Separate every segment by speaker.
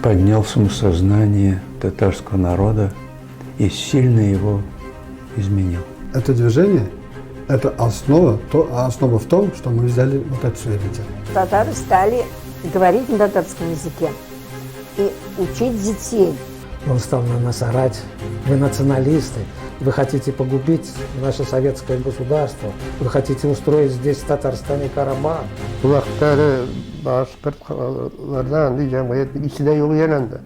Speaker 1: поднял самосознание татарского народа и сильно его изменил.
Speaker 2: Это движение, это основа, то, основа в том, что мы взяли вот этот суверенитет.
Speaker 3: Татары стали говорить на татарском языке и учить детей.
Speaker 4: Он стал на нас орать. Вы националисты, вы хотите погубить наше советское государство, вы хотите устроить здесь, в Татарстане, Карабах.
Speaker 5: Ул вакытта әле башкортларда андый җәмгыять исе дә юк икән анда.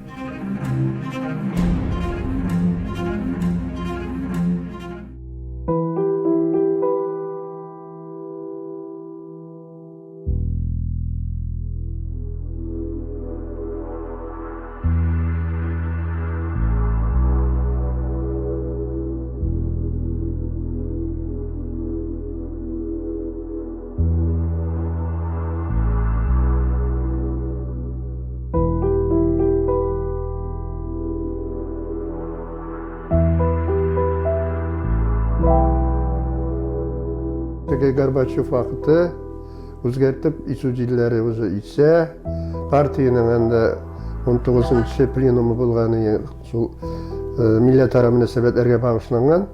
Speaker 5: Теге Горбачев вакыты үзгәртеп исү җилләре уже исә, партиянең анда 19 пленумы булган шул милләтара мөнәсәбәтләргә багышланган.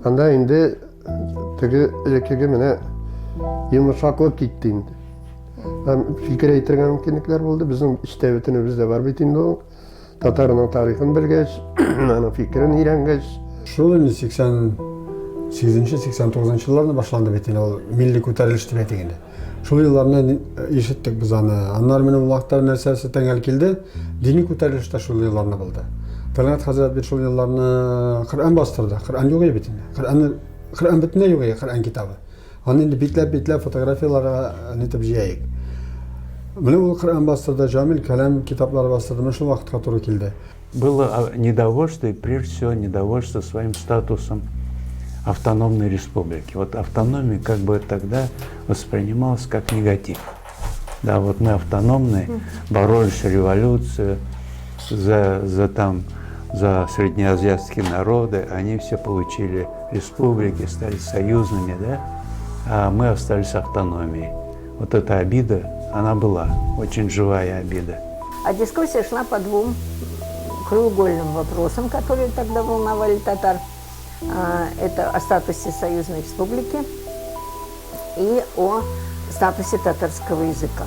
Speaker 5: Анда инде теге элеккеге менә йомшаклык китте инде. Һәм фикер әйтергә мөмкинлекләр булды. Безнең эчтә бөтенебездә бар бит инде ул. Татарның тарихын белгәч, аның фикерен өйрәнгәч.
Speaker 2: Шул инде 88-89 елларда башланды бит инде ул милли күтәрелеш дип әйтик инде. Шул елларны ишеттек без аны. Аннары менә ул вакытта нәрсәсе тәңгәл килде? Дини күтәрелеш тә шул елларны булды. Тәлгать хәзрәт бит шул елларны Коръән бастырды. Коръән юк иде бит инде. Коръән Коръән бөтенләй юк иде, Коръән китабы. Аны инде битләп-битләп фотографияләргә нитеп җыяйык. Менә ул Коръән бастырды, Җамил Кәлам китаплары бастырды. Менә шул вакытка туры килде.
Speaker 1: Было недовольство, и прежде всего недовольство своим статусом автономной республики. Вот автономия как бы тогда воспринималась как негатив. Да, вот мы автономные, боролись за революцию, за там, за среднеазиатские народы, они все получили республики, стали союзными, да, а мы остались автономией. Вот эта обида, она была, очень живая обида.
Speaker 3: А дискуссия шла по двум краеугольным вопросам, которые тогда волновали татар. Это о статусе Союзной Республики и о статусе татарского языка.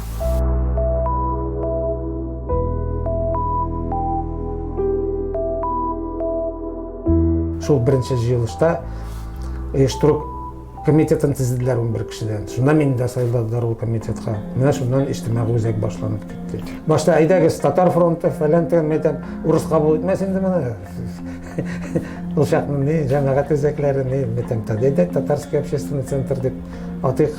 Speaker 4: Шул беренче җыелышта оештыру комитетын төзеделәр 11 кешедән. Шунда мине дә сайладылар ул комитетка. Менә шуннан иҗтимагый үзәк башланып китте. Башта әйдәгез татар фронты фәлән тегән мәйтәм, урыс кабул итмәс инде моны. Ул чакны ни җәмәгать үзәкләре, ни мәйтәм, әйдә татарский общественный центр дип атыйк,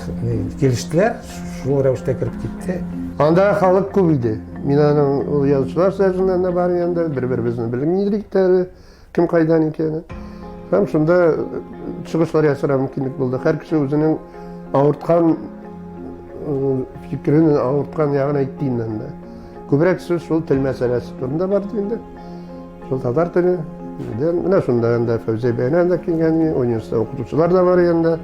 Speaker 4: килештеләр, шул рәвештә кереп китте.
Speaker 5: Анда халык күп иде. Мин аның ул язучылар союзыннан да бар янда, бер-беребезне белми идек тә әле, кем кайдан икәнен. Һәм шунда чыгышлар ясарга мөмкинлек булды. Һәр кеше үзенең авырткан фикерен, авырткан ягын әйтте инде анда. Күбрәк сүз шул тел мәсьәләсе турында барды инде. Шул татар теле. Менә шунда инде Фәүзия Бәйнән дә килгән, университет укытучылар да бар инде.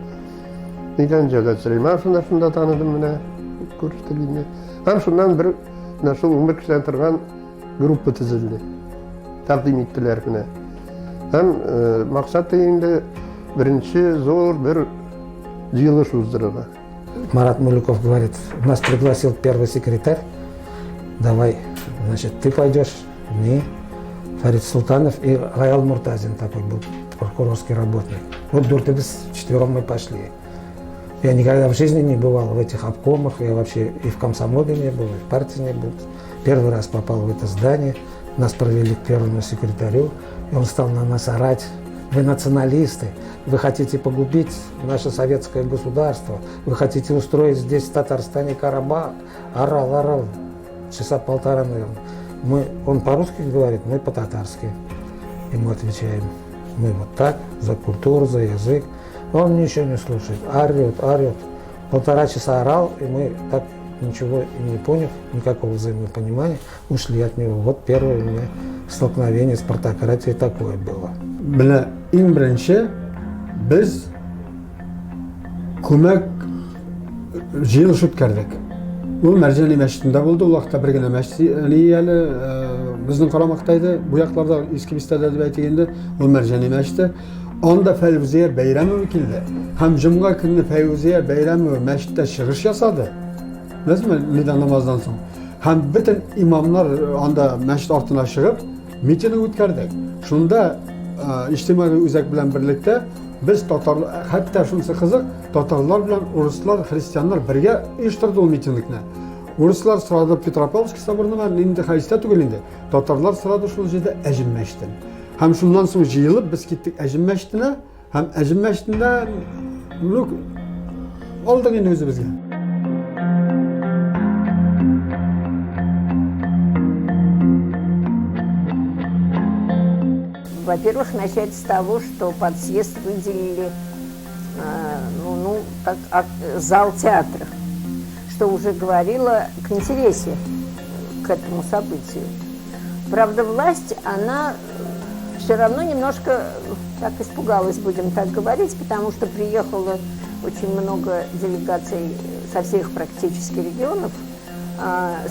Speaker 5: Нидән Җәүдәт Сөләймановны да шунда таныдым менә, күрештек инде. Һәм шуннан бер менә шул 11 кешедән торган группа төзелде. Тәкъдим иттеләр менә. Һәм максат инде беренче зур бер җыелыш уздырырга.
Speaker 4: Марат Мулюков говорит, нас пригласил первый секретарь, давай, значит, ты пойдешь, не, Фарид Султанов и Раял Муртазин такой был прокурорский работник. Вот дуртыбыз вчетвером мы пошли. Я никогда в жизни не бывал в этих обкомах, я вообще и в комсомоле не был, и в партии не был. Первый раз попал в это здание, нас провели к первому секретарю, и он стал на нас орать. Вы националисты, вы хотите погубить наше советское государство, вы хотите устроить здесь, в Татарстане, Карабах. Орал, орал, часа полтора, наверное. Он по-русски говорит, мы по-татарски. Ему отвечаем, мы вот так, за культуру, за язык. Он ничего не слушает, орет, орет. Полтора часа орал, и мы так ничего и не поняв, никакого взаимопонимания, ушли от него. Вот первое у меня столкновение с партократией такое было.
Speaker 2: Менә иң беренче без күмәк җыелыш үткәрдек. Ул Мәрҗани мәчетендә булды. Ул вакытта бер генә мәчет әле безнең карамакта иде. Бу якларда Иске Бистәдә дип әйтик инде, ул Мәрҗани мәчете. Анда Фәүзия Бәйрәмова килде. Һәм җомга көнне Фәүзия Бәйрәмова мәчеттә чыгыш ясады. Беләсезме, нидән намаздан соң. Һәм бөтен имамнар анда мәчет артына чыгып, митинг үткәрдек. Шунда иҗтимагый үзәк белән берлектә без татар, хәтта шунысы кызык, татарлар белән урыслар, христианнар бергә оештырды ул митингны. Урыслар сорады Петропавловский соборны, инде хәйстә түгел инде. Татарлар сорады шул җирдә Әҗем мәчетен. Һәм шуннан соң җыелып без киттек Әҗем мәчетенә. Һәм Әҗем мәчетендә ну, алдык инде үзебезгә.
Speaker 3: Во-первых, начать с того, что под съезд выделили ну, так, зал театра, что уже говорило к интересе к этому событию. Правда, власть, она все равно немножко так испугалась, будем так говорить, потому что приехало очень много делегаций со всех практически регионов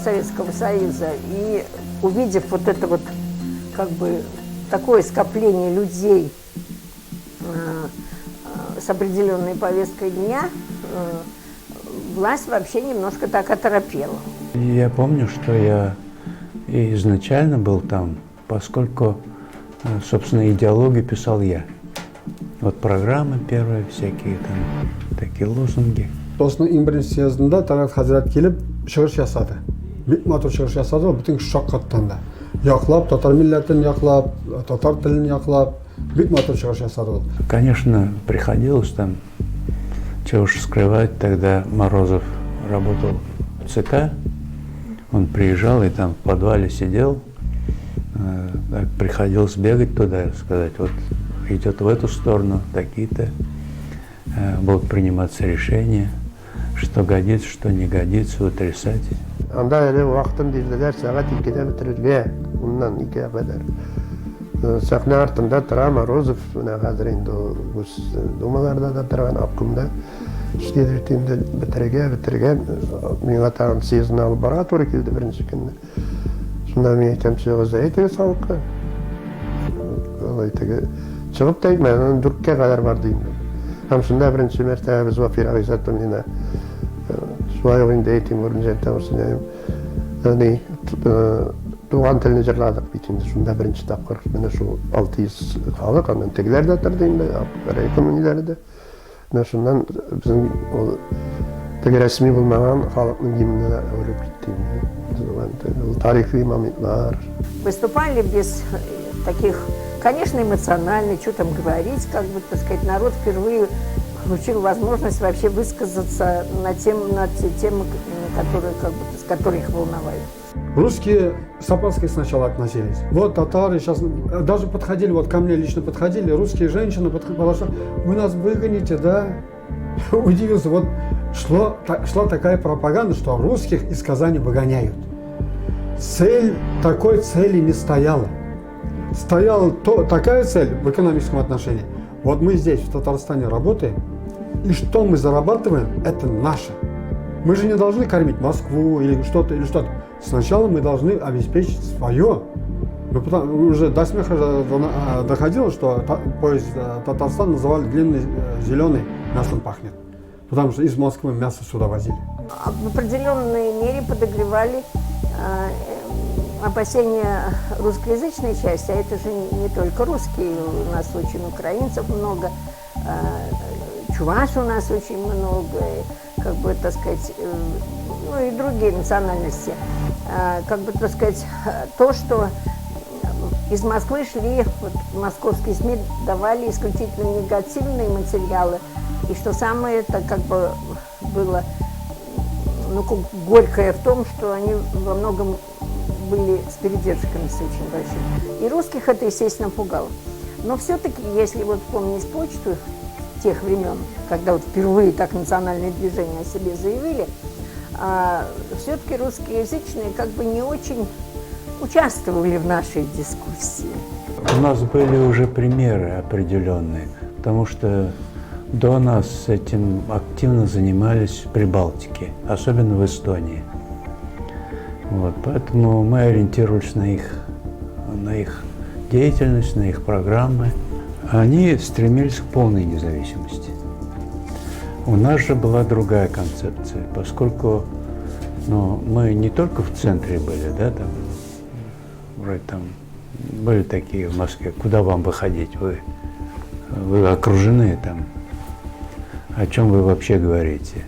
Speaker 3: Советского Союза. И увидев вот это вот, как бы, такое скопление людей с определенной повесткой дня, власть вообще немножко так оторопела.
Speaker 1: Я помню, что я изначально был там, поскольку, собственно, идеологию писал я. Вот программы первые, всякие там такие лозунги.
Speaker 2: ТОСның иң беренче съездында Тәлгать хәзрәт килеп чыгыш ясады. Бик матур чыгыш ясады, ул бөтен кеше шаккаттан да. Яклап, татар милләтен яклап, татар телен яклап, бик матур чыгыш ясады ул.
Speaker 1: Конечно, приходилось там, чего уж скрывать, тогда Морозов работал в ЦК, он приезжал и там в подвале сидел, так приходилось бегать туда, сказать, вот идет в эту сторону, такие-то, будут приниматься решения, что годится, что не годится, вытрясать.
Speaker 5: Анда әле вакытын бирделәр, сәгать 2-дә бетерергә, уннан 2-гә кадәр. Сәхнә артында тора Морозов, менә хәзер инде ул Госдумаларда да торган, обкомда эшли бит инде, бетерергә, бетерергә. Миңа тагын съездны алып барырга туры килде беренче көнне. Шунда мин әйтәм, чыгыгыз да әйтегез халыкка. Алай теге чыгып та әйтмәде, аннан 4-кә кадәр барды инде. Һәм шунда беренче мәртәбә без Вафир Гыйззәтуллина шулай ук инде әйтим, Үрнҗәнтә ни туган телне җырладык бит инде. Шунда беренче тапкыр менә шул 600 халык, аннан тегеләр дә торды инде, райком ниләре дә. Менә шуннан безнең ул теге рәсми булмаган халыкның гимнына әверелеп китте инде. Туган тел, ул тарихи моментлар.
Speaker 3: Выступали без таких, конечно, эмоционально, что там говорить, как бы, так сказать, народ впервые получил возможность вообще высказаться на те темы, которые, как бы, с которых их волновали.
Speaker 2: Русские с опаской сначала относились. Вот татары сейчас даже подходили, вот ко мне лично подходили, русские женщины подошли, вы нас выгоните, да? Удивился, вот шла такая пропаганда, что русских из Казани выгоняют. Такой цели не стояла. Стояла такая цель в экономическом отношении. Вот мы здесь, в Татарстане, работаем, и что мы зарабатываем, это наше. Мы же не должны кормить Москву или что-то, или что-то. Сначала мы должны обеспечить свое. Но потом уже до смеха доходило, что поезд Татарстан называли длинный, зеленый, мясом пахнет. Потому что из Москвы мясо сюда возили.
Speaker 3: А в определенной мере подогревали опасения русскоязычной части, а это же не только русские, у нас очень украинцев много, чуваш у нас очень много, как бы, так сказать, ну и другие национальности. Как бы, так сказать, то, что из Москвы шли, вот, московские СМИ давали исключительно негативные материалы, и что самое это как бы было, ну, как горькое в том, что они во многом были с передержками с очень большими. И русских это, естественно, пугало. Но все-таки, если вот помнить почту тех времен, когда вот впервые так национальные движения о себе заявили, все-таки русскоязычные как бы не очень участвовали в нашей дискуссии.
Speaker 1: У нас были уже примеры определенные, потому что до нас этим активно занимались в Прибалтике, особенно в Эстонии. Вот, поэтому мы ориентировались на их деятельность, на их программы. Они стремились к полной независимости. У нас же была другая концепция, поскольку, ну, мы не только в центре были, да, там, вроде там были такие в Москве, куда вам выходить, вы окружены там, о чем вы вообще говорите.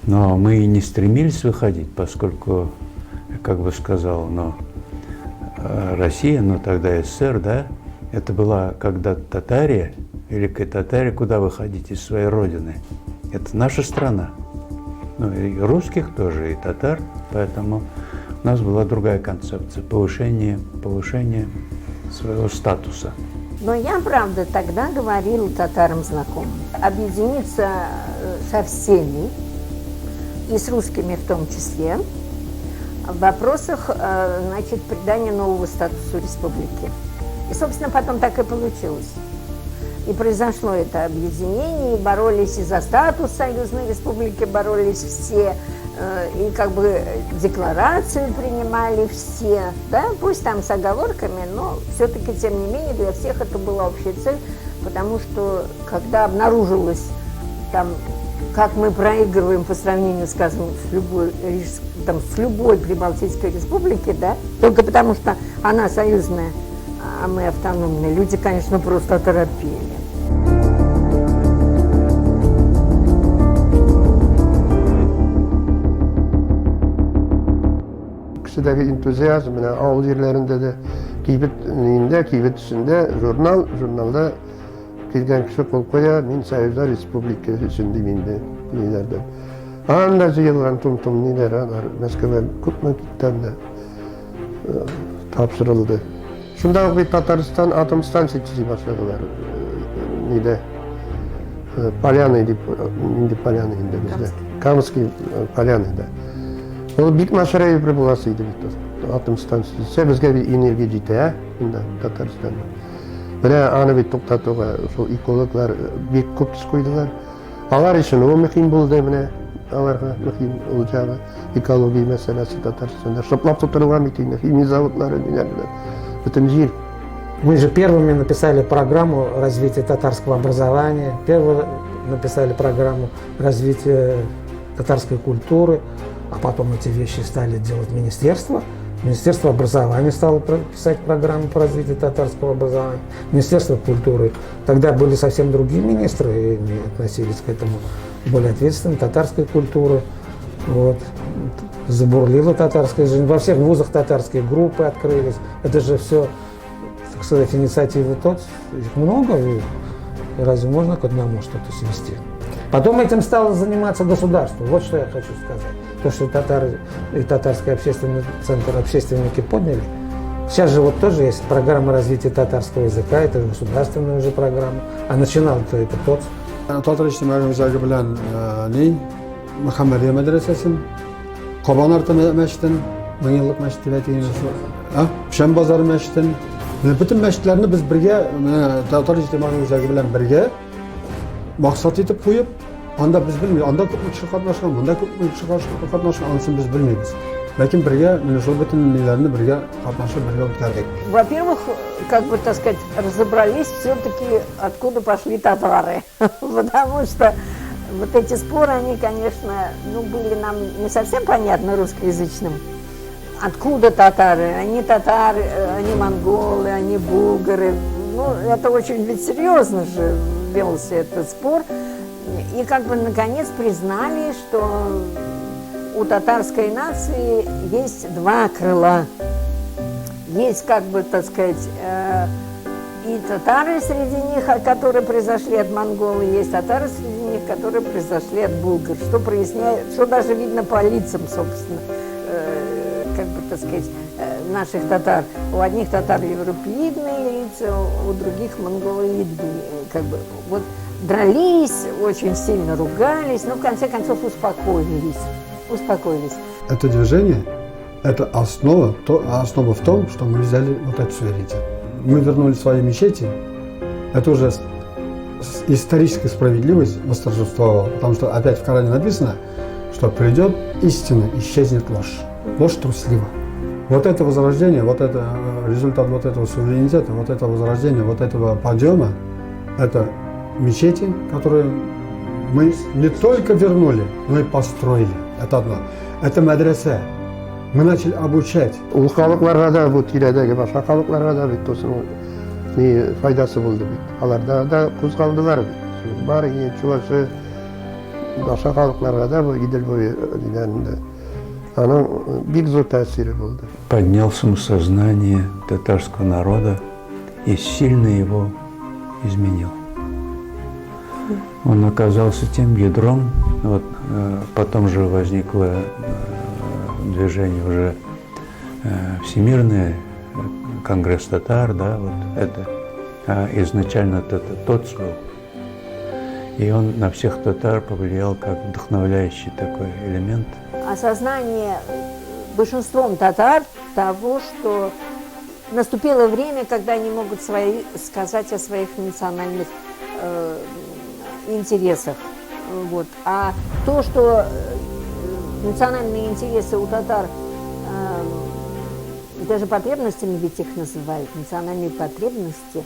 Speaker 1: Но мы и не стремились выходить, поскольку, как бы сказал, но Россия, но тогда СССР, да, это была когда Татария, Великая Татария, куда выходить из своей родины? Это наша страна. Ну, и русских тоже, и татар, поэтому у нас была другая концепция, повышение своего статуса.
Speaker 3: Но я, правда, тогда говорила татарам знакомым, объединиться со всеми, и с русскими в том числе, в вопросах, значит, придания нового статусу республики. И, собственно, потом так и получилось. И произошло это объединение, и боролись и за статус Союзной Республики, боролись все, и как бы декларацию принимали все, да, пусть там с оговорками, но все-таки, тем не менее, для всех это была общая цель, потому что, когда обнаружилось там, как мы проигрываем по сравнению, скажем, с любой Прибалтийской республики, да, только потому что она союзная, а мы автономные, люди, конечно, просто оторопели.
Speaker 5: Кешедәге энтузиазм, менә авыл җирләрендә дә кибет инде, кибет эчендә журнал, журналда килгән кеше кул куя, мин Союзда республика өчен дим инде, ниләрдән. Анда җыелган тум-тум ниләр, алар Мәскәүгә күпме китте анда тапшырылды. Шунда ук бит Татарстан атом станция төзи башладылар. Нидә? Поляны дип, нинди поляны инде бездә? Камский поляны, да. Ул бик начар әйбер буласы иде бит. Атом станциясе. Төзсә, безгә бит энергия җитә, инде Татарстанда. Менә аны бит туктатуга шул экологлар бик күп көч куйдылар. Алар өчен ул мөһим булды менә. Аларга мөһим ул җагы экология мәсьәләсе Татарстанда. Шыплап тутырылган бит инде химия заводлары ниләр белән. Бөтен җир.
Speaker 4: Мы же первыми написали программу развития татарского образования, первые написали программу развития татарской культуры, а потом эти вещи стали делать министерство. Министерство образования стало писать программу по развитию татарского образования, Министерство культуры. Тогда были совсем другие министры, и они относились к этому более ответственно, татарской культуры. Вот. Забурлила татарская жизнь. Во всех вузах татарские группы открылись. Это же все, так сказать, инициативы тот, их много, и разве можно к одному что-то свести? Потом этим стало заниматься государство. Вот что я хочу сказать. То, что татары и татарский общественный центр общественники подняли. Сейчас же вот тоже есть программа развития татарского языка, это государственная уже программа. А начинал-то это тот.
Speaker 2: Татар иҗтимагый үзәге белән ни Мөхәммәдия мәдрәсәсен, Кабан арты мәчетен, меңьеллык мәчет дип әйтик инде шул. Печән базары мәчетен. Менә бөтен мәчетләрне без бергә, менә Татар иҗтимагый үзәге белән бергә максат итеп куеп, анда без белмибез, анда күпме кеше катнашкан, монда күпме кеше катнашкан, анысын без белмибез. Ләкин бергә менә шул бөтен ниләрне бергә катнашып, бергә үткәрдек.
Speaker 3: Во-первых, как бы, так сказать, разобрались все-таки, откуда пошли татары. Потому что вот эти споры, они, конечно, ну, были нам не совсем понятны русскоязычным. Откуда татары? Они татары, они монголы, они булгары. Ну, это очень ведь серьезно же велся этот спор. И как бы наконец признали, что у татарской нации есть два крыла. Есть, как бы, так сказать, и татары среди них, которые произошли от монголов, есть татары среди них, которые произошли от булгар, что проясняет, что даже видно по лицам, собственно, как бы, так сказать, наших татар. У одних татар европеидные лица, у других монголоидные, как бы. Вот дрались, очень сильно ругались, но в конце концов успокоились. Успокоились.
Speaker 2: Это движение, это основа, то, основа в том, что мы взяли вот этот суверенитет. Мы вернули свои мечети, это уже историческая справедливость восторжествовала, потому что опять в Коране написано, что придет истина, исчезнет ложь. Ложь труслива. Вот это возрождение, вот это результат вот этого суверенитета, вот этого возрождения, вот этого подъема, это мечети, которые мы не только вернули, но и построили. Это одно. Это мәдрәсә. Мы начали обучать.
Speaker 5: Ул халыкларга да, бу тирәдәге башка халыкларга да бит тосының ни файдасы булды бит. Аларда да кузгалдылар бит. Бар чувашы, башка халыкларга да бу Идел буе дигәнендә. Аның бик зур тәэсире булды.
Speaker 1: Поднял самосознание татарского народа и сильно его изменил. Он оказался тем ядром, вот, потом же возникло движение уже всемирное, Конгресс татар, да, вот это. А изначально это ТОЦ был. И он на всех татар повлиял как вдохновляющий такой элемент.
Speaker 3: Осознание большинством татар того, что наступило время, когда они могут сказать о своих национальных интересах. Вот. А то, что национальные интересы у татар, даже потребностями ведь их называют, национальные потребности,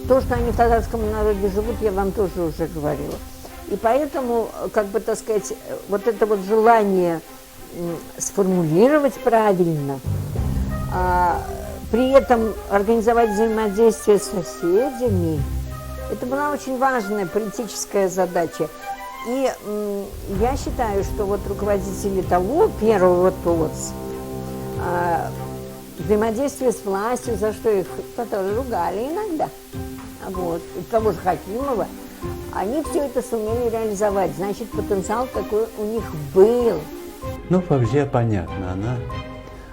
Speaker 3: то, что они в татарском народе живут, я вам тоже уже говорила. И поэтому, как бы, так сказать, вот это вот желание сформулировать правильно, при этом организовать взаимодействие с соседями, это была очень важная политическая задача. И я считаю, что вот руководители того первого ТОЦ, взаимодействие с властью, за что их татары ругали иногда, вот, того же Хакимова, они все это сумели реализовать. Значит, потенциал такой у них был.
Speaker 1: Ну, Фавзия, понятно,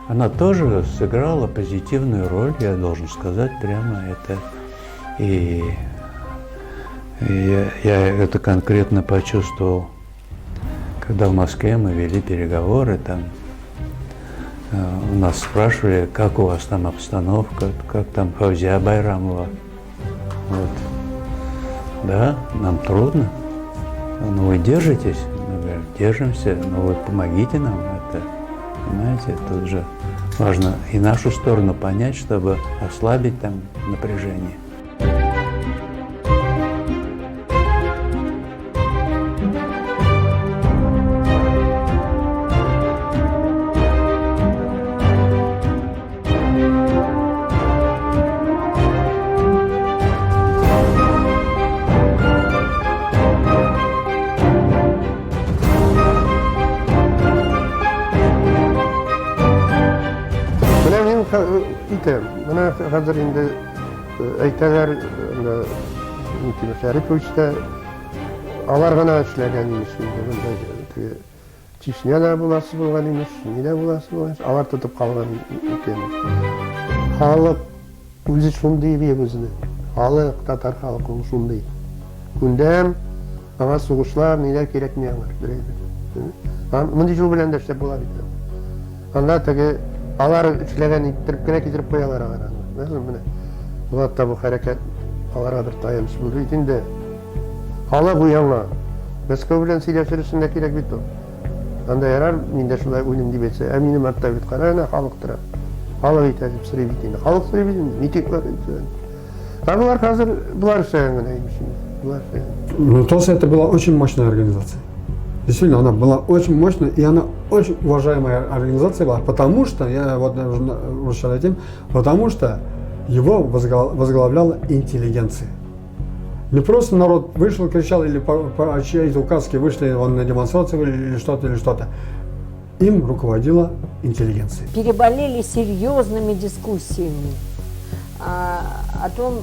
Speaker 1: она тоже сыграла позитивную роль, я должен сказать прямо это. И я это конкретно почувствовал, когда в Москве мы вели переговоры, там у нас спрашивали, как у вас там обстановка, как там Фавзия Байрамова. Вот. Да, нам трудно, но вы держитесь? Мы говорим, держимся, но вы помогите нам. Это, понимаете, тут же важно и нашу сторону понять, чтобы ослабить там напряжение.
Speaker 5: Менә хәзер инде әйтәләр, Минтимер Шәрипович та алар гына эшләгән имеш инде, монда теге Чечняда буласы булган имеш, нидә буласы булган, алар тотып калган икән. Халык үзе шундый бит үзенең. Халык, татар халкы ул шундый. Күндәм, аңа сугышлар, ниләр кирәкми аңар, берәйдер. Мондый юл белән дә эшләп була бит. Анда теге алар эшләгән иттереп кенә китереп куялар алар аны. Мәсәлән, менә Булатта бу хәрәкәт аларга бер таяныч булды бит инде. Халык уяңа. Мәскәү белән сөйләшер өчен дә кирәк бит ул. Анда ярар, мин дә шулай уйлыйм дип әйтсә, ә минем артта бит кара әнә халык тора. Халык әйтә дип сорый бит инде. Халык сорый бит инде. Митинглар әйтә. Ә болар хәзер болар эшләгән генә имеш инде. Болар эшләгән.
Speaker 2: Ну, ТОС это была очень мощная организация. Действительно, она была очень мощная, и она очень уважаемая организация была, потому что, я вот уже этим, потому что его возглавляла интеллигенция. Не просто народ вышел, кричал, или по чьей-то указке вышли вон на демонстрацию или что-то, или что-то. Им руководила интеллигенция.
Speaker 3: Переболели серьезными дискуссиями о том,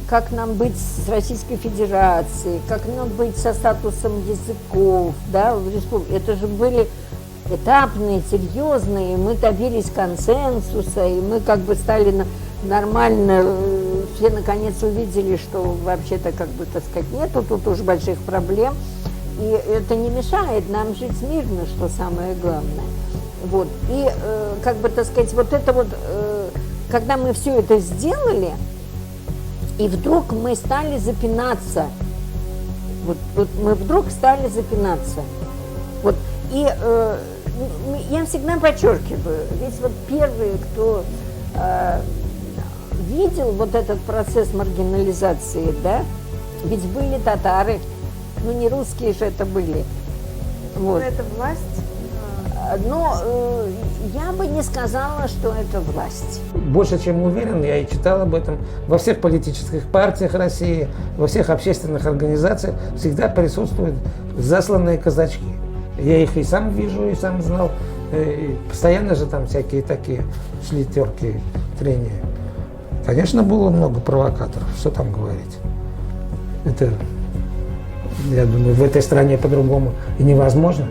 Speaker 3: как нам быть с Российской Федерацией, как нам быть со статусом языков, да, в республике. Это же были этапные, серьезные, мы добились консенсуса, и мы как бы стали нормально, все наконец увидели, что вообще-то, как бы, так сказать, нету тут уж больших проблем, и это не мешает нам жить мирно, что самое главное. Вот. И, как бы, так сказать, вот это вот, когда мы все это сделали, и вдруг мы стали запинаться. Вот мы вдруг стали запинаться. Вот. И Я всегда подчеркиваю, ведь вот первые, кто видел вот этот процесс маргинализации, да, ведь были татары, ну не русские же это были. Вот.
Speaker 6: Но это власть?
Speaker 3: Но я бы не сказала, что это власть.
Speaker 4: Больше чем уверен, я и читал об этом, во всех политических партиях России, во всех общественных организациях всегда присутствуют засланные казачки. Я их и сам вижу, и сам знал. И постоянно же там всякие такие шли терки, трения. Конечно, было много провокаторов, что там говорить. Это, я думаю, в этой стране по-другому и невозможно.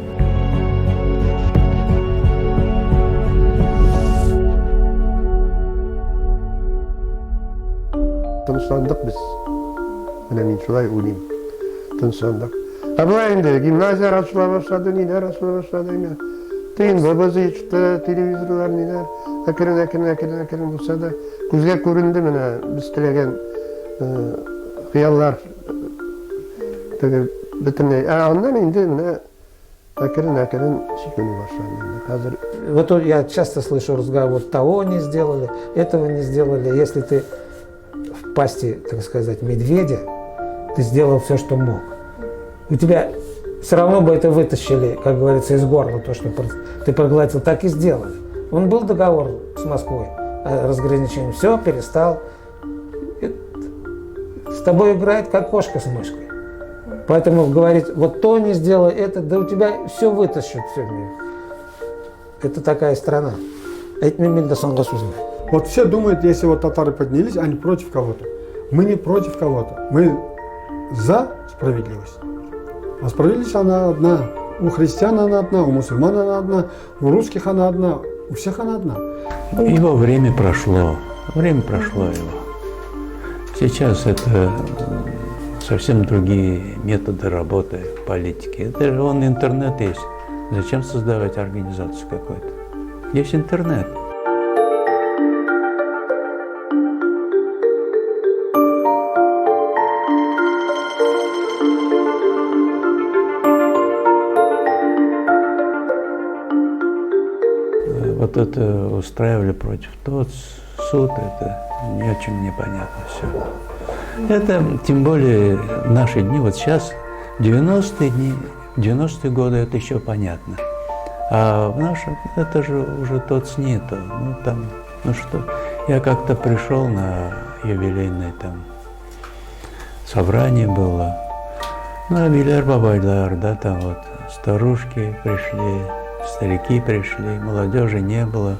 Speaker 5: Тынычландык без. Менә мин шулай уйлыйм. Тынычландык. Ә болай инде гимназияләр ачыла башлады, ниләр ачыла башлады инде. ТНВ чыкты, телевизорлар ниләр. Әкрен, әкрен, әкрен, әкрен булса да күзгә күренде менә без теләгән хыяллар теге бөтенләй. Ә аннан инде менә әкрен, әкрен чигенү башланды инде. Хәзер
Speaker 4: Вот я часто слышу разговор, того не сделали, этого не сделали. Если ты в пасти, так сказать, медведя, ты сделал все, что мог. У тебя все равно бы это вытащили, как говорится, из горла, то, что ты проглотил, так и сделали. Он был договор с Москвой о разграничении, все, перестал. С тобой играет, как кошка с мышкой. Поэтому говорить, вот то не сделай, это, да у тебя все вытащат все. Это такая страна.
Speaker 2: Вот все думают, если вот татары поднялись, они против кого-то. Мы не против кого-то, мы за справедливость. А справедливость она одна. У христиан она одна, у мусульман она одна, у русских она одна, у всех она одна.
Speaker 1: Его время прошло, время прошло его. Сейчас это совсем другие методы работы в политике. Это же он интернет есть. Зачем создавать организацию какую-то? Есть интернет. Вот это устраивали против тот суд, это ни о чем не понятно все. Это, тем более, наши дни, вот сейчас, 90-е дни, 90-е годы, это еще понятно. А в нашем, это же уже тот снито. Ну там, ну что, я как-то пришел на юбилейное там собрание было. Ну, әбиләр, бабайлар, да, там вот старушки пришли, старики пришли, молодежи не было.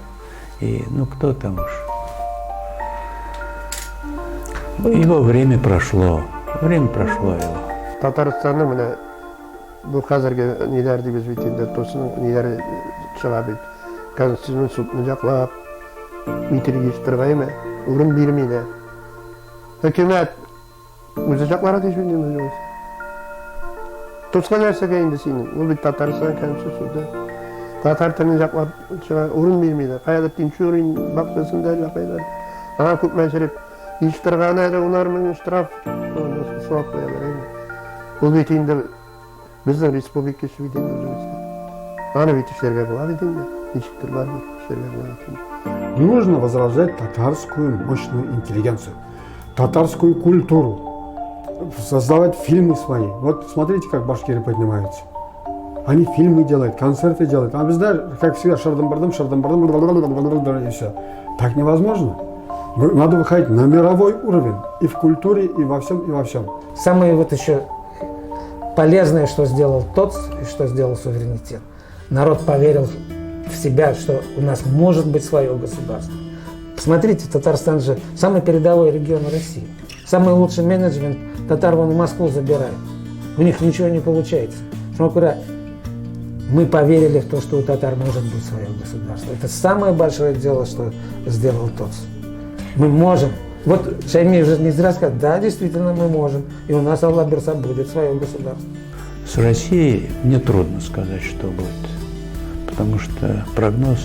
Speaker 1: И, ну, кто там уж. Его время прошло его.
Speaker 5: Татарстанны менә бу хәзерге ниләр дибез бит инде, ТОСның ниләре чыга бит. Конституцион судны яклап, митинг оештыргаймы, урын бирми дә. Хөкүмәт үзе якларга тиеш бит инде. ТОСка нәрсәгә инде синең? Ул бит Татарстан Конституция суды. Татар телен яклап чыга, урын бирми дә. Каядыр Тинчурин бакчасында әллә кайда. Аңа күпме әчереп оештырган әле унар мең штраф сорап куялар инде. Ул бит инде безнең республика эше бит инде үзебездә. Аны бит эшләргә була бит инде. Ничектер бар бит, эшләргә була бит инде.
Speaker 2: Нужно возрождать татарскую мощную интеллигенцию, татарскую культуру, создавать фильмы свои. Вот смотрите, как башкиры поднимаются. Они фильмы делают, концерты делают. А бездә, как всегда, шырдым-бырдым, шырдым-бырдым, и все. Так невозможно. Надо выходить на мировой уровень и в культуре, и во всем, и во всем.
Speaker 4: Самое вот еще полезное, что сделал ТОЦ и что сделал суверенитет. Народ поверил в себя, что у нас может быть свое государство. Посмотрите, Татарстан же самый передовой регион России. Самый лучший менеджмент татар вон в Москву забирает. У них ничего не получается. Шмакура, мы поверили в то, что у татар может быть свое государство. Это самое большое дело, что сделал ТОЦ. Мы можем. Вот Шаймиев же не зря сказал, да, действительно мы можем. И у нас, Алла бирса, будет свое государство.
Speaker 1: С Россией мне трудно сказать, что будет. Потому что прогноз,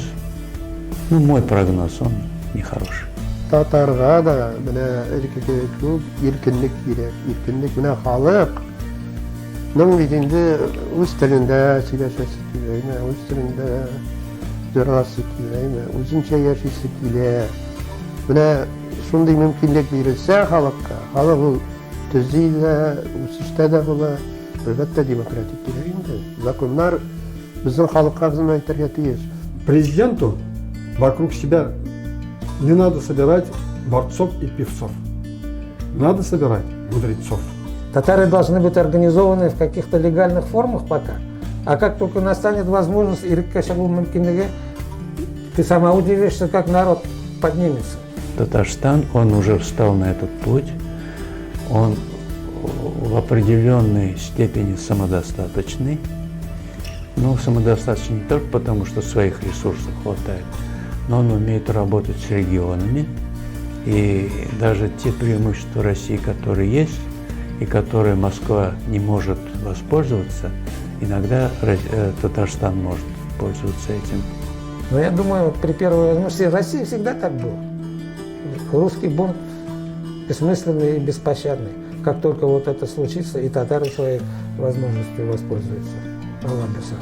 Speaker 1: ну мой прогноз, он нехороший.
Speaker 5: Татарга да менә элеккеге күп иркенлек кирәк. Иркенлек менә халык. Ның бит инде үз телендә сөйләшәсе килә, әйме, үз телендә җырласы килә, әйме, үзенчә яшисе килә. Менә шундый мөмкинлек бирелсә халыкка, халык ул төзи дә, үсештә дә була. Әлбәттә, демократик кирәк инде. Законнар безнең халыкка хезмәт итәргә тиеш.
Speaker 2: Президенту вокруг себя не надо собирать борцов и певцов. Надо собирать мудрецов.
Speaker 4: Татары должны быть организованы в каких-то легальных формах пока. А как только настанет возможность, иреккә чыгу мөмкинлеге, ты сама удивишься, как народ поднимется.
Speaker 1: Татарстан, он уже встал на этот путь, он в определенной степени самодостаточный. Но самодостаточный не только потому, что своих ресурсов хватает, но он умеет работать с регионами. И даже те преимущества России, которые есть, и которые Москва не может воспользоваться, иногда Татарстан может пользоваться этим.
Speaker 4: Но я думаю, при первой возможности Россия всегда так была. Русский бунт бессмысленный и беспощадный. Как только вот это случится, и татары своей возможностью воспользуются. Алла бирсә.